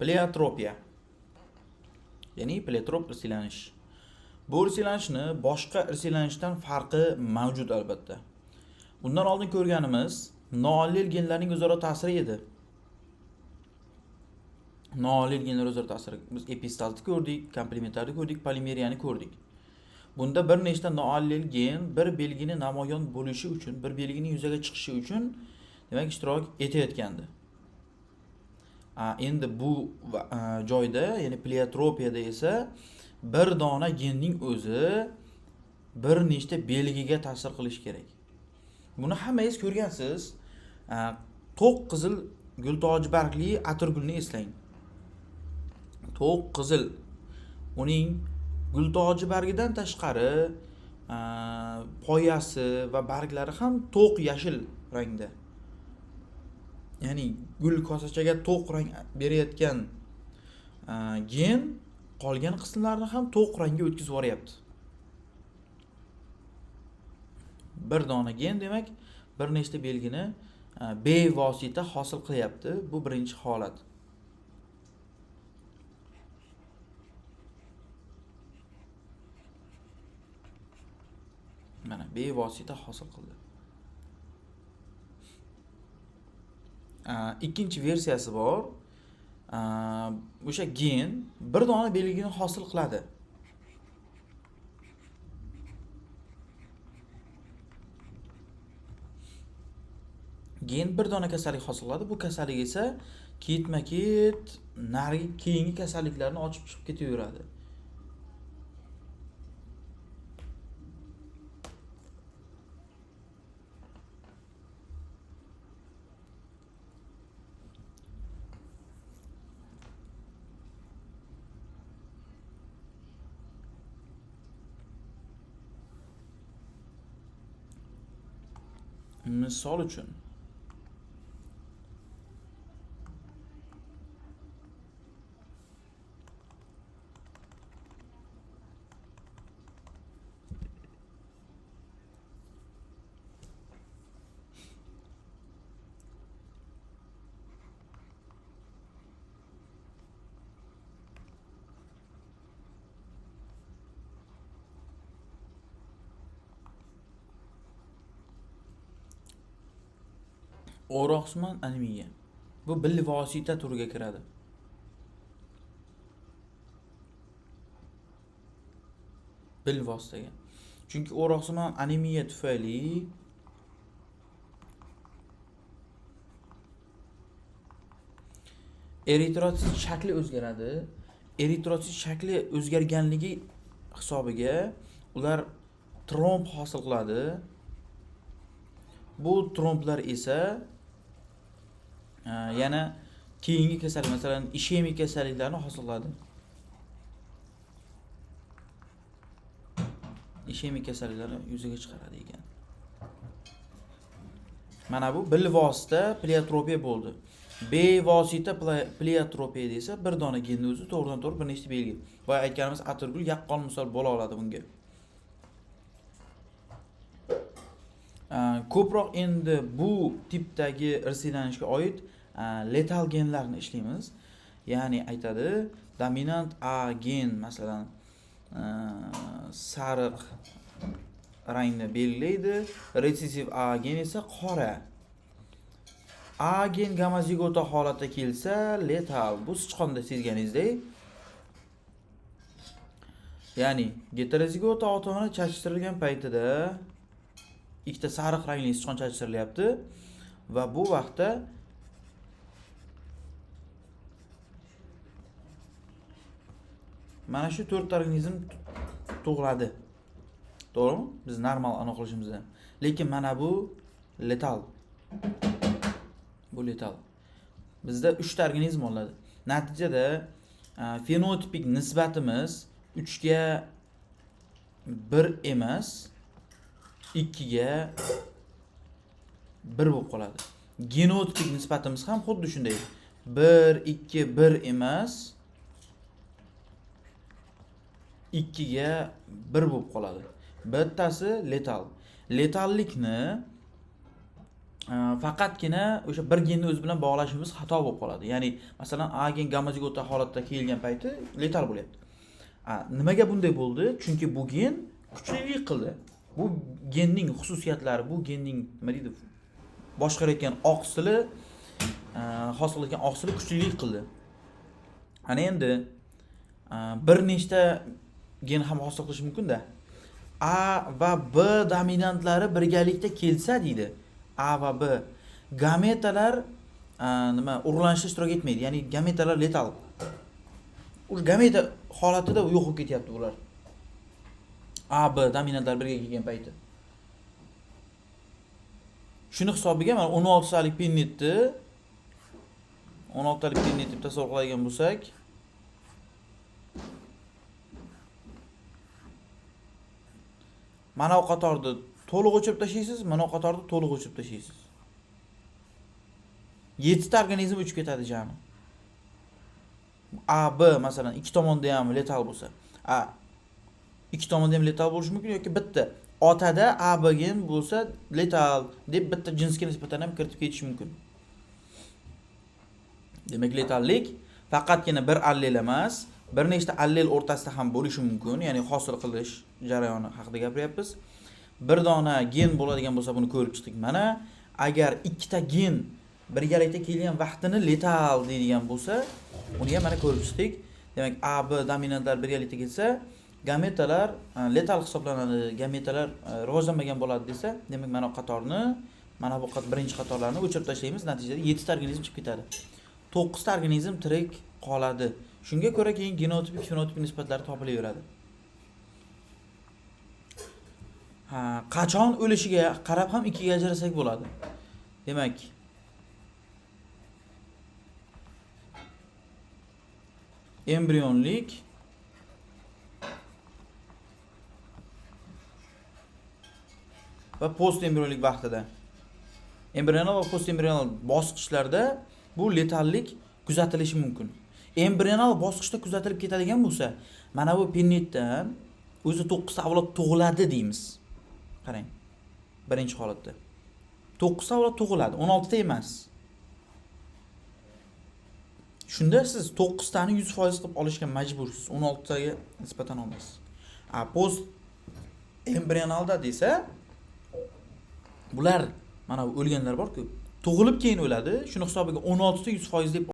Pleiotropiya. Ya'ni pleiotrop irsiylanish. Bu irsiylanishni boshqa irsiylanishdan farqi mavjud albatta. Undan oldin ko'rganimiz noallel genlarning o'zaro ta'siri edi. Noallel genlar o'zaro ta'siri. Biz epistazni ko'rdik, komplementarni ko'rdik, polimeriyani ko'rdik. Bunda bir nechta noallel gen bir belgini namoyon bo'lishi uchun, bir belgining yuzaga chiqishi uchun demak ishtirok etayotgandi. Endi bu joyda, ya'ni pleiotropiyada esa bir dona genning o'zi bir nechta belgiga ta'sir qilishi kerak. Buni hammangiz ko'rgansiz. To'q qizil gultoji bargli atirgulni eslang. To'q qizil uning gultoji bargidan tashqari poyasi va barglari ham to'q yashil rangda. Ya'ni gul kosachaga to'q rang berayotgan gen qolgan qismlarini ham to'q rangga o'tkazib yuboryapti. Bir dona gen demak bir nechta belgini bevosita hosil qilyapti. Bu birinchi holat. Mana bevosita hosil qildi. Ikkinchi versiyasi bor. O'sha gen bir dona belgini hosil qiladi. Gen bir dona kasallik hosil qiladi. Bu kasallik esa ketma-ket narigi keyingi kasalliklarni ochib chiqib ketaveradi. Misol uchun o'roqsimon anemiya. Bu bilvosita turiga kiradi. Bilvositaga. Chunki o'roqsimon anemiya tufayli eritrotsit shakli o'zgaradi. Eritrotsit shakli o'zgarganligi hisobiga ular tromb hosil qiladi. Bu tromblar esa yana keyingi kasallik, masalan, ishemik kasalliklarni hosil qiladi. Ishemik kasalliklarni yuzaga chiqaradi ekan. Mana bu bilvosita pleiotropiya bo'ldi. Bevosita pleiotropiya desa bir dona genni o'zi to'g'ridan-to'g'ri bir nechta belgi. Boya aytganimiz atirgul yaqqol misol bo'la oladi bunga. Ko'proq endi bu tipdagi irsiylanishga oid letal genlarni ishlaymiz. Ya'ni aytadi, dominant A gen masalan sariq rangni belgilaydi, resessiv A gen esa qora. A gen gomozigota holatda kelsa letal. Bu sichqonda sezganingizdek. Ya'ni geterozigota ota-ona chachtirilgan paytida ikkita sariq rangli sichqon chachtirilyapti va bu vaqtda mana shu to'rtta organizm tug'iladi. To'g'rimi? Biz normal aniq qilishimizda. Lekin mana bu letal. Bu letal. Bizda 3 ta organizm oladi. Natijada fenotipik nisbatimiz 3ga 1 emas, 2ga 1 bo'lib qoladi. Genotipik nisbatimiz ham xuddi shunday. 1 2 1 emas, 2ga 1 bo'lib qoladi. Bittasi letal. Letallikni faqatgina o'sha bir genni o'zi bilan bog'lashimiz xato bo'lib qoladi. Ya'ni masalan A gen gomozigota holatda kelgan payti letal bo'lyapti. Nimaga bunday bo'ldi? Chunki bu gen kuchlilik qildi. Bu genning xususiyatlari, bu genning nima deydi, boshqarayotgan oqsili, hosil qilayotgan oqsili kuchlilik qildi. Ana endi bir nechta gen ham hosil qilishi mumkin-da. A va B dominantlari birgalikda kelsa deydi. A va B gametalar nima urug'lanishda ishtirok etmaydi. Ya'ni gametalar letal. O'sha gameta holatida yo'q bo'lib ketyapti bular. A, B dominantlar birga kelgan payti. Shuni hisobiga mana 16 talik pinnetni 16 talik pinnet deb tasavvur qiladigan bo'lsak, mana bu qatorni to'liq o'chirib tashlaysiz, mana bu qatorni to'liq o'chirib tashlaysiz. 7 ta organizm o'chib ketadi jami. A, B masalan ikki tomonda ham letal bo'lsa, A ikki tomonda ham letal bo'lishi mumkin yoki bitta otada A, B gen bo'lsa letal deb bitta jinsga nisbatan ham kiritib ketish mumkin. Demak, letallik faqatgina bir allel emas, bir nechta allel o'rtasida ham bo'lishi mumkin, ya'ni hosil qilish jarayoni haqida gapiryapmiz. Bir dona gen bo'ladigan bo'lsa buni ko'rib chiqdik mana. Agar ikkita gen birgalikda kelgan vaqtini letal deydigan bo'lsa, uni ham mana ko'rib chiqdik. Demak, A, B dominantlar birgalikda kelsa, gametalar letal hisoblanadi, gametalar rivojlanmagan bo'ladi desa, demak mana bu qatorni, mana bu birinchi qatorlarni o'chirib tashlaymiz, natijada 7 ta organizm chiqib ketadi. 9 ta organizm tirik qoladi. Shunga ko'ra keyin genotipik, fenotipik nisbatlari topilaveradi. Ha, qachon o'lishiga qarab ham ikkiga ajrasak bo'ladi. Demak, embrionlik va postembrionlik vaqtida, embrional va postembrional bosqichlarda bu letallik kuzatilishi mumkin. Embrional bosqichda kuzatilib ketadigan bo'lsa, mana bu pinnetdan o'zi 9 ta avlod tug'iladi deymiz. Qarang. Birinchi holatda 9 ta avlod tug'iladi, 16 ta emas. Shunda siz 9 tani 100% qilib olishga majbursiz, 16 taga nisbatan olmaysiz. A post embrionalda desa, bular mana bu o'lganlar bor-ku, tug'ilib keyin o'ladi. Shuni hisobiga 16 ta 100% deb